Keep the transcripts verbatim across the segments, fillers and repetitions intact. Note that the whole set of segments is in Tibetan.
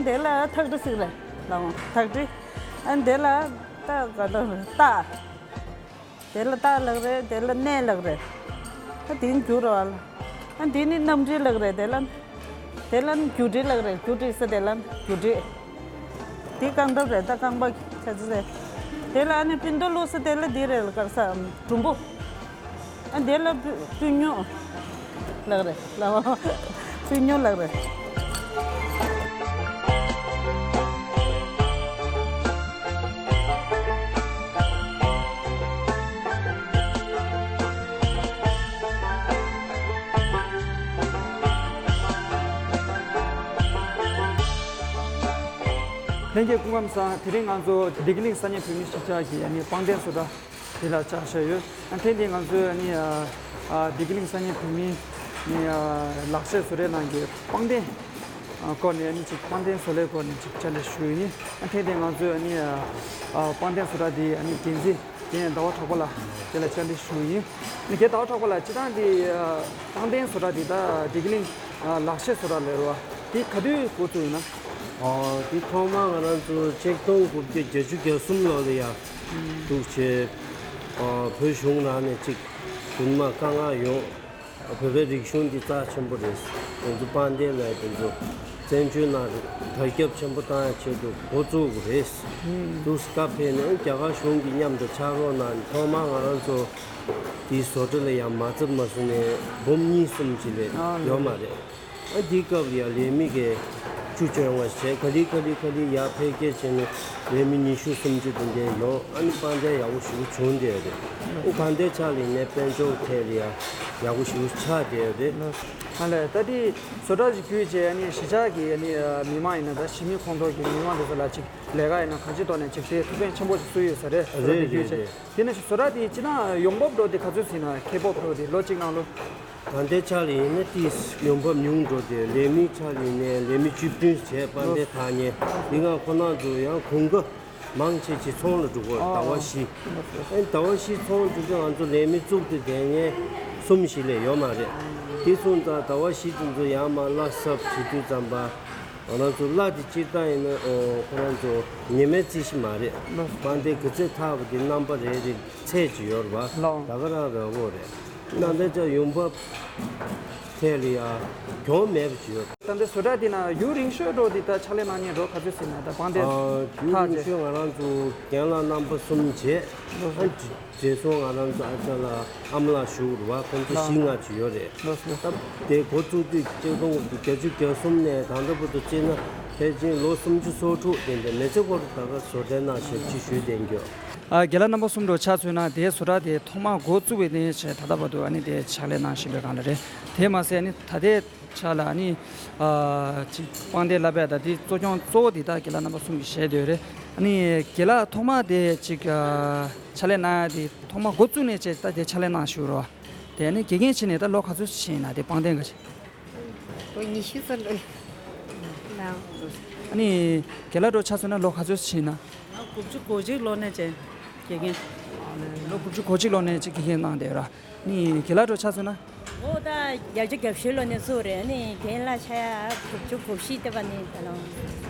དེ་ལ་ཐག་ཁྲི་ཟེར་རེད། ལའོ་ཐག་ཁྲི། ཨ་ནི་དེ་ལ་ད་ག་འདྲ་རེད། རྟ། དེ་ལ་རྟ་ལབ་རེད། དེ་ལ་གནས་ལབ་རེད། ད་དེ་འགྱུར་རོ་ཨ་ལ། ཨ་དེ་ནི་གནམ་གྲུ་ལབ་རེད། དེ་ལ་དེ་ལ་ནི་རྒྱུ་འབྲས་ལབ་རེད། རྒྱུ་འབྲས་ཟེར། དེ་ལ་ནི་རྒྱུ་འབྲས། དེ་རྐང་སྟབས་རེད། ད་རྐང་པ་ཆ་ཚ་རེད། དེ་ལ་ཨ་ནི་སྤུན་ཟླ་ལོ་ཟེར། དེ་ལ་དེ་རེད། ག་རེ་ཟ། གྲུམ་བུ། ཨ་དེ་ལ་སྤུ་སྤུན་ཉོ་ལབ་རེད། ལའོ་སྤུན་ཉོ་ལབ་རེད། ལྷན་རྒྱས་སྐུ་ཁམས་བཟང་། དེ་རིང་ང་ཚོ་བདེ་སྐྱིད་གླིང་ས་གནས་བོད་མི་གཞིས་ཆགས་ཀྱི་ཨ་ནི་པང་གདན་བཟོ་གྲྭ་དེ་ལ་བཅར་བཞག་ཡོད། ཨ་ཐེངས་འདིར་ང་ཚོས་ཨ་ནི་ཨ་ཨ་བདེ་སྐྱིད་གླིང་ས་གནས་བོད་མིའི་ཨ་ལག་ཤེས་བཟོ་གྲྭའི་ནང་གི་པང་གདན་ཨ་སྐོར་ནས་ཨ་ནི་ཅིག་པང་གདན་བཟོ་ལས་སྐོར་ནས་ཅིག་བཅར་འདྲི་ཞུ་ཡི་ཡིན། ཨ་ཐེངས་འདིར་ང་ཚོས་ཨ་ནི་ཨ་ཨ་པང་གདན་བཟོ་གྲྭ་འདིའི་ཨ་ནི་འགན་འཛིན་རྒན་ཟླ་བ་གྲགས་པ་ལགས་དེ་ལ་བཅར་འདྲི་ཞུ་ཡི་ཡིན། ཨ་ནི་རྒན་ཟླ་བ་གྲགས་པ་ལགས། སྤྱིར་བཏང་འདི་ཨ་པང་གདན་བཟོ་གྲྭ་འདི་ད་བདེ་སྐྱིད་གླིང་ཨ་ལག་ཤེས་བཟོ་གྲྭ་ལབ་རེད་པ། འདི་ག་དུས་འགོ་བཙུགས་ཡིན་ན། ཨོ། འདི་ཐོག་མ་ང་རང་ཚོ་ཆིག་སྟོང་དགུ་བརྒྱ་བརྒྱད་ཅུ་གྱ་གསུམ་ལོ་ལ་ཡ་འདུག་བྱས། ཨོ། བོད་གཞུང་ནང་ནས་ཅིག་རྫུན་མ་དཀའ་ངལ་ཡོང་། བོད་པའི་རིག་གཞུང་འདི་རྩ་ཆེན་པོ་རེད། དེ་ཚོ་པང་གདན་ལ་དེ་ཚོ་བཙན་བྱོལ་ནང་དར་ཁྱབ་ཆེན་པོ་བཏང་ཡ་ཆེད་དུ་འགོ་བཙུགས་དགོས་རེད། འདུག་སྐབས་ཕེབས་ནས་རྒྱ་གར་གཞུང་གི་མཉམ་དུ་ཕྱག་རོགས་གནང་ནས་ཐོག་མ་ང་རང་ཚོ་དེའི་བཟོ་གྲྭ་ལ་ཡང་མ་ཚབ་མ་བཟུང་ནས་འབུམ་གཉིས་གསུམ་ཅིག་ལས་ཡོད་མ་རེད། ཨ་འདིའི་སྐབས་ལ་ཡང་ལས་མི་གི་བཅུ་བཅོ་ལྔ་བྱས། ག་ལེ་ག་ལེ་ག་ལེ་ཡར་འཕེལ་རྒྱས་བྱས་ནས་ལས་མི་ཉི་ཤུ་སུམ་ཅུ་དེ་འདྲ་ཡོང་། ཨ་ནི་པང་གདན་ཡག་པོ་ཞེ་པོ་བྱུང་བསྡད་ཡོད་རེད། ཨ་གང་ལྟར་ཆ་ལ་ཡིན་ནའི་དཔལ་འབྱོར་ཐད་ལ་ཡང་ཡག་པོ་ཞེ་པོ་ཆགས་བསྡད་ཡོད་རེད། ཨ་ལས་ད་འདི་བཟོ་གྲྭ་ཞིག་བརྒྱུད་བྱས་ཨ་ནི་གཞིས་ཆགས་ཀྱི་ཨ་ནི་མི་མང་ཡིན་ན་ད་གཞིས་མི་ཁོངས་གཏོགས་ཀྱི་མི་མང་དེ་ཚོ་ལ་ཅིག་ལས་ཀ་ཡིན་ན་གང་ཅི་ཐོག་ནས་ཅིག་དེ་ཐུགས་ཕན་ཆེན་པོ་ཞིག་གསོས་ཡོད་ས་རེད། བཟོ་གྲྭ་རེད་འདི་བརྒྱུད་རེད་བྱས། རེད། དེ་ནས་བཟོ་གྲྭ་དེ་སྤྱིར་བཏང་ཡོང་འབབ་འགྲོ་དེ་ག་ཚོད་ཟིན་ན་ཁེ་སྤོགས་ཕོག་དེ་ལོ་གཅིག་ནང་ལོ། ད་ལྟའི་ཆ་ལ་ཡིན་ན་ཏིས་ཡོང་འབབ་ཉུང་འགྲོ་དེ་ལས་མི་ཆ་ལ་ཡིན་ནའི་ལས་མི་བཅུ་བདུན་བྱས་པ་འདི་ཐག་ཉེ་འདི་ང་ཁོ་ན་ཚོ་ཡང་གོང་ག་མང་ཆེ་ཆེ་ཚོང་ལ་འགྲོ་གི་ཡོད། ཟླ་བ་བཞི། ཨེ་ཟླ་བ་བཞི་ཚོང་འགྲོ་དུས་ང་ཚོ་ལས་མི་བཙུགས་དུས་དེ་ངས་གསུམ་བཞི་ལས་ཡོད་མ་རེད། དེ་སོང་ཙང་ཟླ་བ་བཞི་དེ་ཚོ་ཡར་མར་གླ་གསབ་བྱེད་དུས་ཙམ་པ། ང་རང་ཚོ་གླ་དེ་སྤྱིར་བཏང་ཡིན་ན་ཨོ་ཁོ་རང་ཚོ་ཉི་མའི་རྩིས་གཞི་མ་རེད། པང་གདན་ག་ཚོད་འཐག་པ་དེ་རྣམ་པ་རེ་རེ་ཚད་ཅིག་ཡོད་རེད་པ། ལའོ། ད་ག་རང་རག་གོ་རེད། ན་ད་ཅག་ཡོང་འབབ་ཐད་ལ་ཡ་གྱོང་མེད་པ་ཅིག་ཡོད། ད་འདི་བཟོ་གྲྭ་འདི་ན་ཡུན་རིང་ཤོས་འགྲོ་འདི་ད་ཕྱག་ལས་གནང་མཁན་འགྲོ་ག་ཚོད་ཟིན་ན་ད་པང་གདན་ཨ་ཡུན་འཐག་རིང་རྗེས། ཤོས་ང་རང་ཚོ་རྒན་ལགས་རྣམ་པ་གསུམ་བྱས། ལོ་ཨ་རྗེས་སོང་ང་རང་ཚོ་ཨ་ཅག་ལགས་ཨ་མ་ལགས་བཞུགས་རེད་པ། ཁོང་ཚོ་ལགས། བཞི་ལྔ་ཅིག་ཡོད་རེད། ལགས་སོ། ད་དེ་འགོ་བཙུགས་དུས་ཆིག་སྟོང་དགུ་བརྒྱ་བརྒྱད་ཅུ་གྱ་གསུམ་ནས་ད་ལྟ་བར་དུ་བརྩིས་ན་ཕལ་ཆེར་ལོ་སུམ་ཅུ་སོ་དྲུག་དེ་འདྲ་མི་ཚེ་སྐོར་ད་ག་བཟོ་གྲྭའི་ནང་ཞབས་ཕྱི་ཞུས་བསྡད་ཡོད། ཨ་རྒན་ལགས་རྣམ་པ་གསུམ་འགྲོ་ཆ་མཚོན་ན་དེའི་བཟོ་གྲྭ་དེ་ཐོག་མར་འགོ་བཙུགས་པའི་ནས་བྱས་ད་ལྟ་བར་དུ་ཨ་ནི་དེ་ཕྱག་ལས་གནང་བཞིན་པའི་སྒང་ལ་རེད། དེ་མ་ཟད་ཨ་ནི་ད་ལྟའི་ཆ་ལ་ཨ་ནི་ཨ་ཅིག་པང་གདན་བསླབ་པའི་ད་དེ་གཙོ་སྐྱོང་གཙོ་བོ་དེ་ད་རྒན་ལགས་རྣམ་པ་གསུམ་གྱིས་བཞེས་བསྡད་ཡོད་རེད། ཨ་ནི་རྒན་ལགས་ཐོག་མར་དེ་ཅིག་ཨ་ཕྱག་ལས་གནང་ཡ་དེ་ཐོག་མར་འགོ་བཙུགས་ནས་བྱས་ད་དེ་ཕྱག་ལས་གནང་བཞིན་རེད་པ། དེ་ནས་དགེ་རྒན་བྱས་ནས་ད་ལོ་ག་ཚོད་ཕྱིན་ན་དེ་པང་གདན་གྱི། ལོ་ཉི་ཤུ་ཙམ་འགྲོ་ཡིན། ཨ་ནི་རྒན་ལགས་འགྲོ་ཆ་མཚོན་ན་ལོ་ག་ཚོད་ཕྱིན་ན། ང་དགུ་བཅུ་གོ་གཅིག་ལོ་ནས་བྱས་དགེ་རྒན། ལོ་དགུ་བཅུ་གོ་གཅིག་ལོ་ནས་ཅིག་དགེ་རྒན་གནང་བསྡད་ར། ཨ་ནི་རྒན་ལགས་འགྲོ་ཆ་མཚོན་ན། ཨོ་ད་བརྒྱད་ཅུ་གྱ་བཞི་ལོ་ནས་ཚུགས་རེད། ཨ་ནི་རྒན་ལགས་ཆགས་ཡ་དགུ་བཅུ་གོ་བཞི་ལྟེ་བ་ནས་ད་ལོ།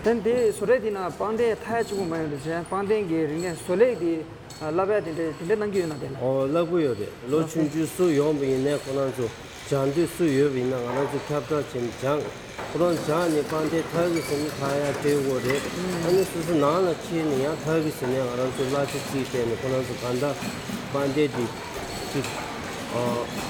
དེ་འདི་བཟོ་གྲྭ་འདི་ན་པང་གདན་འཐག་ཡ་གཅིག་པུ་མ་ཡིན་པ་བྱས་པང་གདན་གྱི་རིག་གནས་བཟོ་ལས་འདི་བསླབ་ཡ་དེ་འདྲ་དེ་འདྲ་གནང་གི་ཡོད་ན་དེ་ལ། ཨོ་བསླབ་གི་ཡོད་རེད། ལོ་ཆུང་ཆུང་སུ་ཡོང་བ་ཡིན་ནའི་ཁོ་རང་ཚོ་སྦྱང་འདོད་སུ་ཡོད་པ་ཡིན་ན་ང་རང་ཚོ་ཁྱབ་བསྒྲགས་བྱས་ནས་སྦྱང་། ཁོ་རང་སྦྱངས་ནས་པང་གདན་འཐག་གི་ཟེར་ནས་འཐག་ཡ་སྤྲད་དགོས་རེད། ཨ་ནི་སོ་སོ་ནང་ལ་ཕྱིན་ནས་ཡང་འཐག་གི་ཟེར་ནས་ང་རང་ཚོ་གླ་ཆ་རྩིས་སྤྲད་ནས་ཁོ་རང་ཚོ་གང་ལྟར་པང་གདན་འདི་ཅིག་ཨ་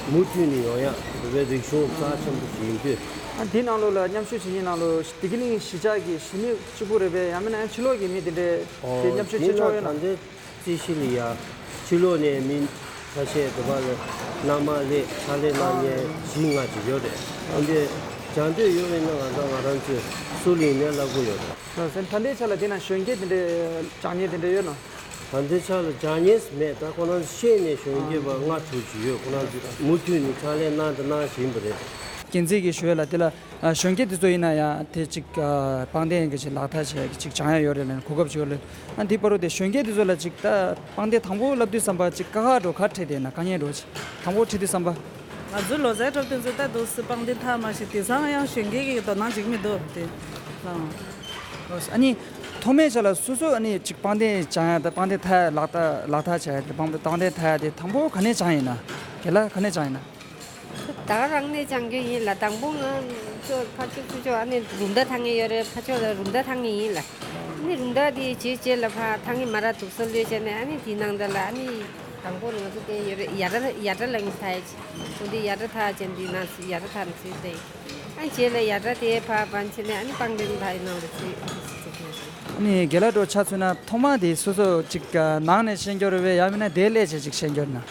མུ་མཐུད་ནས་ཡོང་ཡ་བོད་པའི་རིག་གཞུང་རྩ་ཆེན་པོ་ཞིག་ཡིན་དུས། ཨ་འདི་ནང་ལོགས་ལ་མཉམ་ཞུགས་བྱེད་མཁན་ནང་ལོགས་བདེ་སྐྱིད་གླིང་གཞིས་ཆགས་ཀྱི་གཞིས་མི་གཅིག་པུ་རེད་པས། ཡང་མིན་ན་ཡང་ཕྱི་ལོགས་ཀྱི་མི་དེ་འདྲས་དེ་མཉམ་ཞུགས་བྱེད་ཆོག་ཡོད་ན། ད་ལྟའི་རྩིས་གཞི་ལ་ཡ་ཕྱི་ལོགས་ནས་མི་ཁ་ཤས་དེ་བ་ལ་མནའ་མ་ལས་ཕྱག་ལས་གནང་མཁན་བཞི་ལྔ་ཅིག་ཡོད་རེད། ཨ་འདི་སྦྱང་འདོད་ཡོད་པས་ན་ང་ཚོ་ང་རང་ཚོས་སུ་ལ་ཡིན་ནའི་བསླབ་གི་ཡོད་རེད། ལགས་སོ། ད་ལྟའི་ཆ་ལ་དེ་ན་གཞོན་སྐྱེས་དེ་འདྲས་སྦྱང་མཁན་དེ་འདྲས་ཡོད་ན། ད་ལྟའི་ཆ་ལ་སྦྱང་མཁན་མེད། ད་ཁོ་རང་ཤེས་ནས་གཞོན་སྐྱེས་པ་ལྔ་དྲུག་ཅིག་ཡོད། ཁོ་རང་ཚོ་མུ་མཐུད་ནས་ཕྱག་ལས་གནང་དང་གནང་བཞིན་པ་རེད། འགན་འཛིན་གྱིས་ཞུ་ཡ་ལ་དེ་ལ་ཨ་གཞོན་སྐྱེས་དེ་ཚོ་ཡིན་ན་ཡང་དེ་ཅིག་ཨ་པང་གདན་གྱི་ཅིག་ལག་རྟགས་བྱས་ཀྱི་ཅིག་སྦྱང་ཡ་ཡོད་རེད་ལབ་ནས་གོ་སྐབས་ཅིག་ཡོད་རེད། ཨ་འདི་བར་དུ་དེ་གཞོན་སྐྱེས་དེ་ཚོ་ལ་ཅིག་ད་པང་གདན་དང་པོ་བསླབ་དུས་ཙམ་པ་ཅིག་དཀའ་ཁག་འགྲོ་ག་འཕྲད་དེ་ན་དཀའ་ངལ་འགྲོ་ཅིག་དང་པོ་ཁྲིད་དུས་ཙམ་པ། ང་ཚོའི་ལོ་ཙཱའི་སློབ་སྟོན་ཚོས་ད་འདུག་སེ་པང་གདན་འཐག་མ་ཤེས་དེང་སང་ཡང་གཞོན་སྐྱེས་ཀྱི་དོ་སྣང་ཅིག་མི་འདུག་དེ་ལའང་། ཨ་ནི་ཐོག་མའི་ཆ་ལ་སོ་སོ་ཨ་ནི་ཅིག་པང་གདན་སྦྱང་ཡ་དང་པང་གདན་འཐག་ཡ་ལག་རྟགས་ལག་རྟགས་བྱ་ཡ་དེ་པང་པང་གདན་འཐག་ཡ་དེ་དང་པོ་ག་ནས་སྦྱངས་ཡིན་ན། རྒན་ལགས་ག་ནས་སྦྱངས་ཡིན་ན། ད་ག་རང་ནས་སྦྱང་རྒྱུ་ཡིན་ལ། དང་པོ་ང་ཚོ་ཕར་ཕྱོགས་ཚུར་ཕྱོགས་ཨ་ནི་རུམ་བཏགས་འཐག་མཁན་ཡོད་རེད། ཕར་ཕྱོགས་ལ་རུམ་བཏགས་འཐག་མཁན་ཡིན་ལ། ཨ་ནི་རུམ་བཏགས་དེ་བྱས་རྗེས་ལ་ཕར་འཐག་མཁན་མ་ར་འདུག་ས་ལོས་བྱས་ནས་ཨ་ནི་དེའི་ནང་དུ་ལ་ཨ་ནི་དང་པོ་ང་ཚོ་དེ་ཡོད་རེད། ཡ་ར་ཡ་ར་ལ་ངས་འཐག་ཡ་བྱས། འོ་དེ་ཡ་ར་འཐག་བྱས་འདི་ནང་ཡ་ར་འཐག་ནས་ཚུར་བསྡད། ཨ་རྗེས་ལ་ཡ་ར་དེ་ཕར་བབས་བྱས་ནས་ཨ་ནི་པང་གདན་འཐག་ཡ་ནང་ལ་ཚུར་ཚུར་ཕྱིན་སོང་། ཨ་ནི་རྒན་ལགས་འགྲོ་ཆ་མཚོན་ན་ཐོག་མ་དེ་སོ་སོ་ཅིག་ནང་ནས་ཤེས་རྒྱུ་རེད་པས། ཡང་མིན་ན་དེ་སླེབས་བྱས་ཅིག་ཤེས་རྒྱུ་རེད་ན།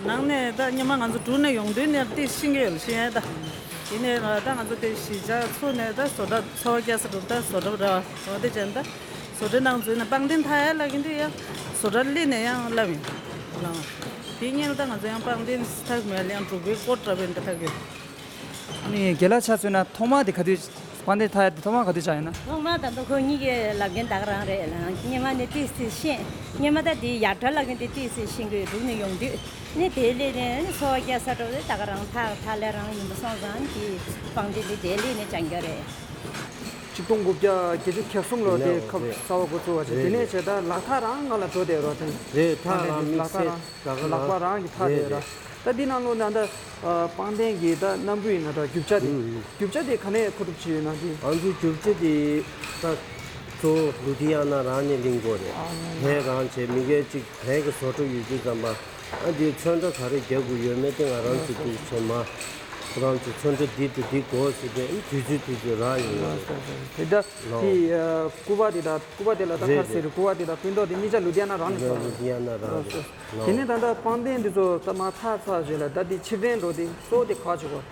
ནང་ནས་ད་སྔོན་མ་ང་ཚོ་འབྲུག་ནས་ཡོང་དུས་ནས་ཏིག་ཤེས་ཀྱི་ཡོད་ལ་ཤེས་ཡ་ད། དེ་ནས་ད་ང་ཚོ་དེ་གཞིས་ཆགས་ཚུགས་ནས་ད་བཟོ་གྲྭ་འཚོ་བ་སྐྱེལ་ས་འགྲོ་ད་བཟོ་གྲྭ་ར་འོ་དེ་བྱས་ད་བཟོ་གྲྭའི་ནང་འཛུལ་ནས་པང་གདན་འཐག་ཡ་ལབ་ཀྱིན་དུས་ཡ་བཟོ་གྲྭ་སླེབས་ནས་ཡང་སླེབས་ཡིན་ལ། དེ་སྔོན་ད་ང་ཚོ་ཡང་པང་གདན་འཐག་མེད་ལ་ཡང་འབྲུག་པའི་སྐོར་འདྲ་བའི་འདྲ་འཐག་ཡོད། ཨ་ནི་རྒན་ལགས་ཆ་མཚོན་ན་ཐོག་མ་དེ་ག་དུས་པང་གདན་འཐག་ཡ་དེ་ཐོག་མ་ག་དུས་སྦྱངས་ཡིན་ན། ཐོག་མ་ད་ལྟ་ཁོ་གཉིས་ཀྱི་ལབ་མཁན་ད་ག་རང་རེད་ལ། སྔོན་མ་ནས་ཏིག་ཙམ་ཤེས། སྔོན་མ་ད་དེ་ཡ་ར་ལབ་མཁན་དེ་ཏིག་ཙམ་ཤེས་ཀྱི་ཡོད། འབྲུག་ནས་ཡོང་དུས་ནས་དེ་སླེབས་ནས་འཚོ་བ་སྐྱེལ་ས་འགྲོ་དུས་ད་ག་རང་འཐག་འཐག་ལས་རང་ཡིན་པ་སོང་ཙང་དེ་པང་གདན་དེ་དེ་སླེབས་ནས་སྦྱངས་རྒྱུ་རེད། ཆིག་སྟོང་དགུ་བརྒྱ་བརྒྱད་ཅུ་གྱ་གསུམ་ལོ་དེ་ཡིན་ནའང་ཁབ་རེད། གསར་པ་འགོ་བཙུགས་པ་བྱས། རེད་དེ་ནས་རེད། བྱས་ད་ལག་ཐག་རང་ང་ལ་འགྲོ་བསྡད་རོགས་དེ། རེད། ཐག་རང་དམིགས་བསལ་ལག་ཐག་རང་། ལག་པ་རང་གི་ཐག་རེད་རེད། ར། ད་འདི་ནང་ལོགས་ན་ད་ཨ་པང་གདན་གྱི་ད་སྣམ་བུ་ཡིན་ན་འདྲ། རྒྱུ་ཆ་དེ། ཨུ་ཨུ། རྒྱུ་ཆ་དེ་ག་ནས་མཁོ་སྒྲུབ་བྱས་ཡོད་ན་དེ། ང་ཚོ་རྒྱུ་ཆ་དེ་ད་གཙོ་བོ་ལུ་དྷི་ཡ་ན་རང་ནས་ལེན་དགོས་རེད། ཨ་ནི་ལས་རང་བྱས། མི་སྒེར་གཅིག་ལས་ཀྱི་བཟོ་གྲྭ་ཡོད་དུས་ཙམ་པ་ཨ་འདིའི་ཚོན་ཁྲ་ག་རེ་རྒྱག་དགོས་ཡོད་མེད་དེ་ང་རང་ཚོ་དེ་བྱས་མ། ཁོ་རང་ཚོ་ཚོན་ཁྲ་འདི་དང་འདི་དགོས་ཟེར་ཏེ་དུས་ཚོད་དུས་ཚོད་རག་ཡོང་བ་རེད། དེ་ད་ལོ། དེ་ཨ་སྐུད་པ་དེ་དང་སྐུད་པ་དེ་ལ་ད་རེད་ཁར་ཟེར་རེད། སྐུད་པ་དེ་དང་སྤུ་མདོག་དེ་གཉིས་ཆ་ལུ་དྷི་ཡ་ན་རང་ནས་ལུ་བཟོ་བ་དྷི་ཡ་ན་རང་རེད། ལོ། དེ་ནས་ད་ལྟ་པང་གདན་འདི་ཚོ་ད་མར་འཐག་ཚར་རྗེས་ལ་ད་དེ་ཕྱིར་འཐེན་འགྲོ་དེ་གཙོ་བོ་དེ་ག་བྱེད་དགོས།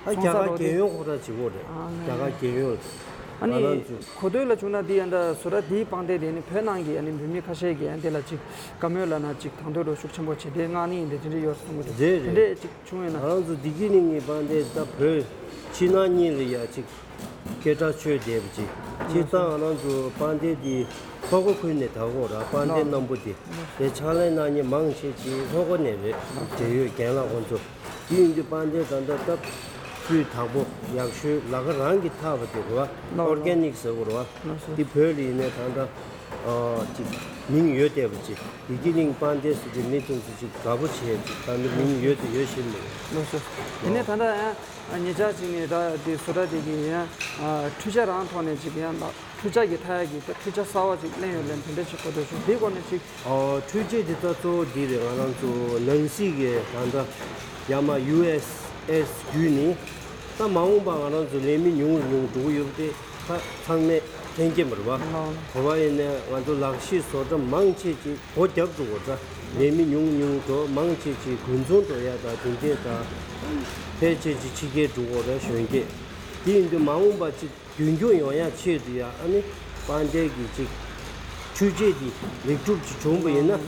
ཨ་རྒྱ་གར་རྒྱལ་ཡོངས་ཁོ་ར་བྱེད་དགོས་རེད། ཨ་རྒྱ་གར་རྒྱལ་ཡོངས། ཨ་ནི་ང་རང་ཚོ་གོ་ཐོས་ལ་བྱུང་ན་དེ་ཡང་ད་བཟོ་གྲྭ་དེའི་པང་གདན་དེ་ནི་བོད་ནང་གི་ཨ་ནི་བོད་མི་ཁ་ཤས་ཀྱིས་ཨ་དེ་ལ་ཅིག་བཀའ་མོལ་ལབ་ན་ཅིག་དང་དོད་འགྲོ་ཤུགས་ཆེན་པོ་བྱེད་དེ་མངགས་ནི་ཡིན་དེ་དེ་འདྲ་ཡོད་གསུང་གི་འདུག་རེད་དེ་འདྲས་རེད། ཅིག་བྱུང་ཡོད་ན། ང་རང་ཚོ་བདེ་སྐྱིད་གླིང་གི་པང་གདན་ད་བོད་ཕྱི་ནང་གཉིས་ལ་ཡ་ཅིག་སྐད་གྲགས་ཆོད་བསྡད་པ་ཅིག་སྤྱིར་བཏང་ང་རང་ཚོ་པང་གདན་འདི་ལྷོ་ཁ་ཁུལ་ནས་འཐག་གོ་ར། པང་གདན་སྣམ་བུ་འདི་དེ་ཕྱག་ལས་གནང་མཁན་མང་ཆེ་ཅིག་ལྷོ་ཁ་ནས་རེད། འབྲེལ་ཡོད་རྒན་ལགས་ཁོང་ཚོ། དེ་ཡིན་དུས་པང་གདན་ད་ལྟ་སྤུས་དག་པོ་ཡག་ཤོས་ལག་ཁ་རང་གིས་འཐག་པ་དེ་རེད་བ། ཨོར་གེ་ནིག་ཟེར་དགོས་རེད་བ། དེ་བོད་ལ་ཡིན་ནའི་ད་ལྟ་ཨ་ཅིག་མིང་ཡོད་བསྡད་པ་ཅིག་བདེ་སྐྱིད་གླིང་པང་གདན་ཟེར་དུས་མི་དེ་ཚོ་ཅིག་དགའ་པོ་བྱེད་ཅིག་ད་ནི་མིང་ཡོད་དེ་ཡོད་ཤེས་མི་འདུག་ལགས་སོ། དེ་ནས་ད་ལྟ་ཡང་ཉེ་ཆར་ཅིག་ནས་ད་དེ་བཟོ་གྲྭ་དེ་གི་ཡང་འཕྲུལ་ཆས་རང་ཐོག་ནས་ཅིག་ཡང་འཕྲུལ་ཆས་ཀྱི་འཐག་ཡག་གི་ད་འཕྲུལ་ཆས་གསར་བ་ཅིག་ལེན་ཡོད་ལེན་དེ་འདྲ་ཅིག་གོ་ཐོས་བྱུང་། དེའི་སྐོར་ནས་ཅིག་ཨོ། འཕྲུལ་ཆས་འདི་ད་གཙོ་བོ་འདི་རེད། ང་རང་ཚོ་ནང་སྲིད་ཀྱི་ད་ལྟ་ཡ་མ་ཡུ་ཨེས་ཨེས་བརྒྱུད་ནས་ད་མ་འོངས་པ་ང་རང་ཚོ་ལས་མི་ཉུང་རུ་ཉུང་རུ་འགྲོ་གི་ཡོད་པ་དེ་ད་ཚང་མས་མཁྱེན་གྱི་མ་རེད་བ། གོ་བ་ཡིན་ནའི་ང་ཚོ་ལག་ཤེས་བཟོ་གྲྭ་མང་ཆེ་ཅིག་སྒོ་བརྒྱབ་འགྲོ་གི་རེད། ལས་མི་ཉུང་རུ་ཉུང་རུ་འགྲོ། མང་ཆེ་ཅིག་དགུན་ཚོང་འགྲོ་ཡ་ད་དེ་འདྲས་ད་ཕལ་ཆེར་ཅིག་ཕྱི་རྒྱལ་འགྲོ་གི་རེད། གཞོན་སྐྱེས་དེ་ཡིན་དུས་མ་འོངས་པ་ཅིག་རྒྱུན་འཁྱོངས་ཡོང་ཡ་ཆེད་དུ་ཡ་ཨ་ནི་པང་གདན་གྱི་ཅིག་འཕྲུལ་ཆས་འདི་ལེགས་གྲུབ་ཅིག་བྱུང་བ་ཡིན་ན་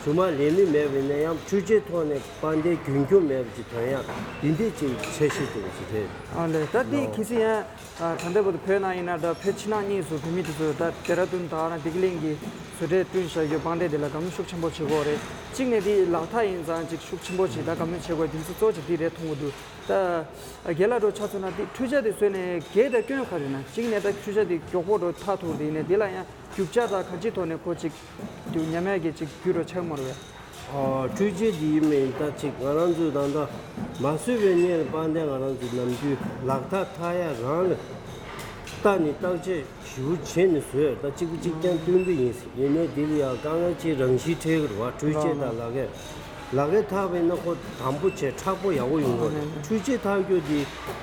རྗེས་མ་ལས་མི་མེད་པ་ཡིན་ན་ཡང་འཕྲུལ་ཆས་ཐོག་ནས་པང་གདན་རྒྱུན་འཁྱོངས་མེད་པ་ཅིག་ཐོན་ཡ་འདི་འདྲས་ཅིག་འཆར་གཞི་འདུག་ཅིག་རེད། ཨ་ལས་ད་འདི་ལོ། གལ་སྲིད་ཡང་ད་ལྟ་བར་དུ་བོད་ནང་ཡིན་ན་འདྲ་བོད་ཕྱི་ནང་གཉིས་སུ་བོད་མི་དེ་ཚོ་ད་ལྡེ་ར་ལྡུན་དང་རང་བདེ་སྐྱིད་གླིང་གི་བཟོ་གྲྭས་བསྐྲུན་བཞག་ཡོད་པང་གདན་དེ་ལ་དགའ་མོས་ཤུགས་ཆེན་པོ་བྱེད་ཀྱི་ཡོད་རེད། གཅིག་ནས་འདི་ལག་ཐག་ཡིན་ཙང་ཅིག་ཤུགས་ཆེན་པོ་ཅིག་ད་དགའ་མོས་བྱེད་དགོས་དེ་ཚོ་གཙོ་ཆེ་འདི་རེད་མཐོང་གི་འདུག་ད་རྒན་ལགས་འགྲོ་ཆ་མཚོན་ན་དེ་འཕྲུལ་ཆས་དེ་བཟོས་ནས་དགེ་དང་སྐྱོན་ག་རེ་ན། གཅིག་ནས་ད་འཕྲུལ་ཆས་དེ་མགྱོགས་པོ་འགྲོ་ཐག་ཐུག་དེ་ནས་དེ་ལ་ཡང་རྒྱུ་ཆ་དང་ག་ཅི་ཐོག་ནས་ཁོ་ཅིག་དུ་ཉམས་ཡག་གི་ཅིག་རྒྱུ་རུ་ཆགས་མ་རེད་པས། ཨ་འཕྲུལ་ཆས་དེ་ཡིན་མིན་ད་ཅིག་ང་རང་ཚོས་ད་ལྟ་མ་བཟོས་པའི་སྔོན་ལ་པང་གདན་ང་རང་ཚོས་ནམ་རྒྱུན་ལག་ཐག་འཐག་ཡ་རང་ལ་ལྟ་ནས་བརྟག་དཔྱད་ཞིབ་པོ་བྱས་ནས་བཟོས། ད་གཅིག་པ་གཅིག་རྐྱང་བསྟུན་གྱི་ཡིན། ཡིན་ནའི་དེ་ལ་ཡང་དཀའ་ངལ་ཆེ་རང་བཞིན་འཕྲད་ཀྱི་རེད་བ། འཕྲུལ་ཆས་དང་ལག་ལེན། ལག་ལེན་འཐག་པ་ཡིན་ན་ཁོ་དམ་པོ་བྱས་མཁྲེགས་པོ་ཡག་པོ་ཡོང་གི་རེད། འཕྲུལ་ཆས་འཐག་རྒྱུ་དེ་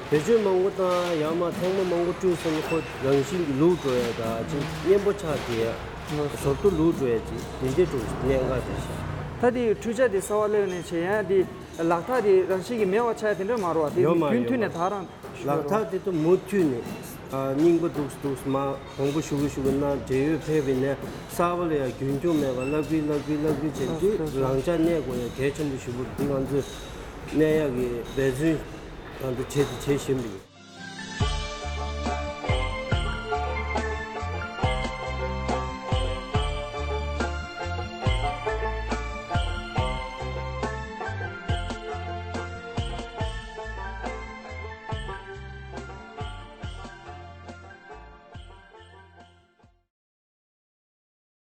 བེད་སྤྱོད་མང་པོ་བཏང་ཡང་མ་ཐེངས་མ་མང་པོ་བསྐྲུན་སོང་ན་ཁོ་རང་བཞིན་གྱིས་ལུག་འགྲོ་ཡ་ད་ཅིག་མཉེན་པོ་ཆགས་བསྡད་ཡ། ཟོར་དུ་ལུག་འགྲོ་ཡ་ཅིག་དེ་འདྲའི་འགྲོ་གནད་འགག་རེད་ཤག་ད་དེ་འཕྲུལ་ཆས་དེ་གསར་པ་སླེབས་ནས་བྱས་ཡང་དེ་ལག་ཐག་དེ་རང་བཞིན་གྱིས་མེད་པ་ཆགས་ཡ་དེ་འདྲ་མ་རེད་བ། དེ་ཡོད་མ་རྒྱུན་མཐུད་ཡོད་ནས་མ་ད་རང་ཞུ་ལག་རོགས། ཐག་དེ་ཚོ་མུ་མཐུད་ནས་ཨ་རྙིང་པ་འདུག་འདུག་མ་གོང་པོ་ཞུ་གི་ཞུ་གི་གནང་འབྲེལ་ཡོད་ཕེབས་པའི་ནས་གསར་པ་ལ་ཡང་རྒྱུན་འཁྱོངས་མེད་པར་བསླབ་ཁུལ་བསླབ་ཁུལ་བསླབ་ཁུལ་བྱས་ཏེ་རང་འཇགས་གནས་དགོས་ཡ་གལ་ཆེན་པོ་ཞུ་གི་འདི་ང་ཚོས་གནས་ཡག་གི་འབད་བརྩོན་ད་ལྟ་བྱེད་དེ་བྱེད་བཞིན་པ་ཡིན།